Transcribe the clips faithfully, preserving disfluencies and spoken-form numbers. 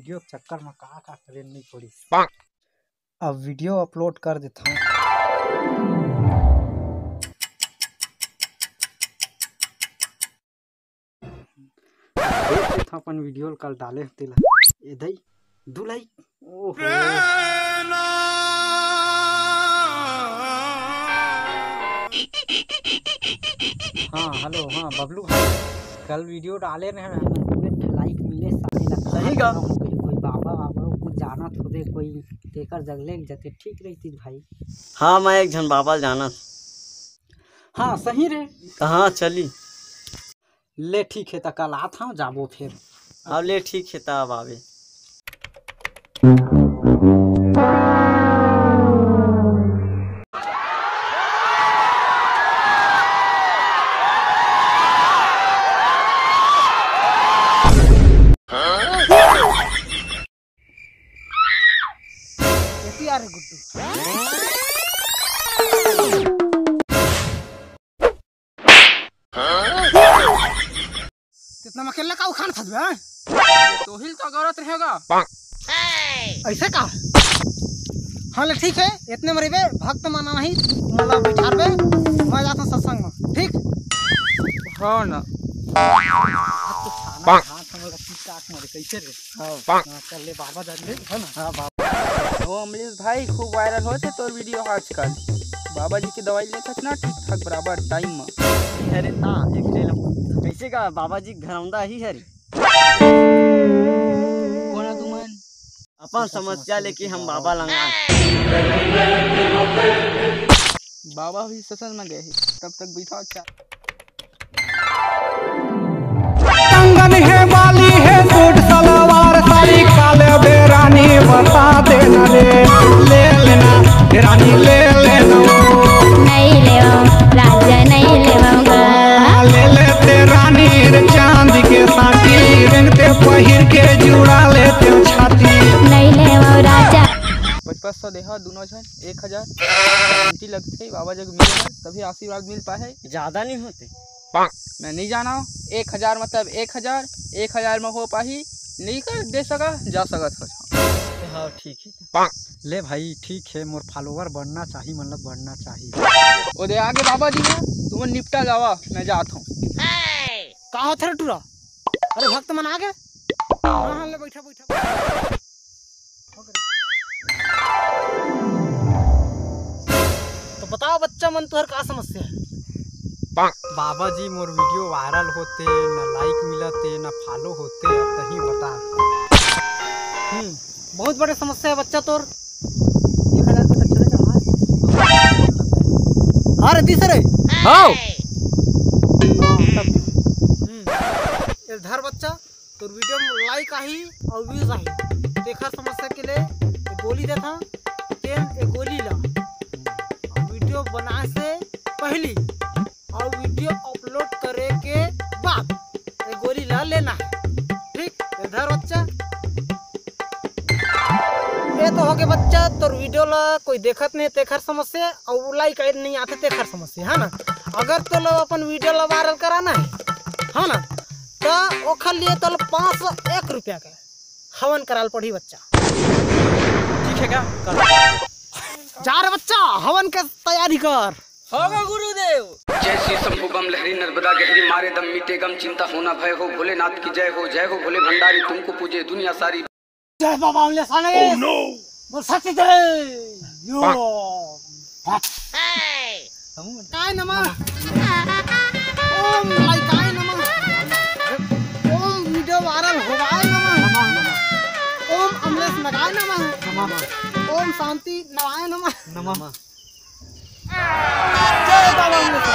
Video के चक्कर में का का करे नहीं पड़ी। अब वीडियो अपलोड कर देता हूँ। देख लेथन अपन वीडियो ल कल डाले हन तेला। ए दई, दू लाइक। ओहो। हाँ, हेलो, हाँ, बबलू भाई, कल वीडियो डाले रहे हैं, पूरे लाइक मिले साले ला। सही का? कोई, कोई बाबा वाबा कुछ जानत होबे, कोई तेकर जग ले जते ठीक रहितिस भाई। हाँ, मैं एक झन बाबा ल जानत। हाँ, सही रे। कहाँ चली? ले ठीक हे, त कल आत हँव, जाबो फेर। अब ले ठीक हे, त अब आबे। एती आ रे गुड्डू। इतना में अकेला का उखान फंस गया, हैं? तोहिल तो गलत रहेगा। ऐसे का? हाँ, ले ठीक है, इतने में रहिबे, भक्त मन आही, मतलब बैठारबे, मैं जाता सत्संग में, ठीक? हाँ ना। हाँ, समझ ला, ठीक ठाक मरे, कैसे रे? हाँ। हाँ, चल ले बाबा जान ले, है ना? हाँ, बाबा। ओ अमलेश भाई, खूब वायरल होत हे तोर वीडियो आजकल। बाबा जी के दवाई लेथस ना ठीक ठाक बराबर टाइम म? अरे ता, एक ले लो। कैसे का बाबा जी घरौंदा ही हरे? कोना तुमन? अपन समस्या लेके हम बाबा लंगा। बाबा भी सत्संग में गए हैं, तब तक बैठा अच्छा। कंगन हे, बाली हे, सूट सलवार, साड़ी का लेबे रानी, बता देना रे, ले लेना रे रानी, ले लेना। नहीं लेवो राजा, नहीं लेवो गा। ले लेते रानी रे चांदी के साटी, रेंगते पहिर के जुड़ा लेते छाती। नहीं लेवो राजा। पचपन सौ देहा दोनों झन, एक हजार गारंटी लगथे, बाबा जग मिले ना, तभी आशीर्वाद मिल पाए। ज्यादा नहीं होते। मैं नहीं जाना हूँ, एक हजार मतलब एक हजार, एक हजार में हो पाही, नहीं कर दे सका, जा सकत हो। हाँ, ठीक है। ले भाई, ठीक है, मोर फॉलोअर बढ़ना चाहिए, मतलब बढ़ना चाहिए। ओ दे आगे बाबा जी ना, तुम निपटा जावा, मैं जात हूँ। का होत रे टूरा? अरे भक्त मन आ गए। हाँ, हाँ, ले बैठा, बैठा। तो बताओ बच्चा मन, तुहर का समस्या है? बाबा जी, मोर वीडियो वायरल होते, ना लाइक मिलते, ना फॉलो होते, अब तही बता। हम्म, बहुत बड़े समस्या है बच्चा तोर। एक हजार के दक्षिणा चढ़ा। अरे दिस रे। हाँ। हम्म, ये धर बच्चा। तोर वीडियो में लाइक आही अउ व्यूज आही, तेखर समस्या के लिए ए गोली देथा। तेन ए गोली ला वीडियो बनाए से पहली अउ वीडियो अपलोड करे के बाद ए गोली ला लेना है, ठीक? ए धर बच्चा। ये तो होगे बच्चा, तोर वीडियो ला कोई देखत नहीं, तेखर समस्या, अउ लाइक आए नहीं आते, तेखर समस्या, है ना? अगर तो लो अपन वीडियो ला वायरल कराना है, है ना? तो ओखर लिए तो लो पाँच सौ एक रुपया के हवन कराल पड़ी बच्चा। ठीक है क्या? कर। जा रे बच्चा, हवन के तैयारी कर। होगा गुरुदेव। जय श्री शंभु बम लहरी नर्मदा गहरी, मारे दम मिटे गम चिंता होना भय हो, भोलेनाथ की जय हो, जय हो भोले भंडारी, तुमको पूजे दुनिया सारी। जय बाबा अमलेश आने। Oh no! बोल सत्य जय। यो। काय नमः। ओम लाइकाय नमः। ओम वीडियो वायरल होवाय नमः। ओम अमलेश नगाय नमः। ओम शांति नवाय नमः। नमः। जय बाबा अमलेश।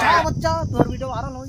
जा बच्चा, तोर वीडियो वायरल होई।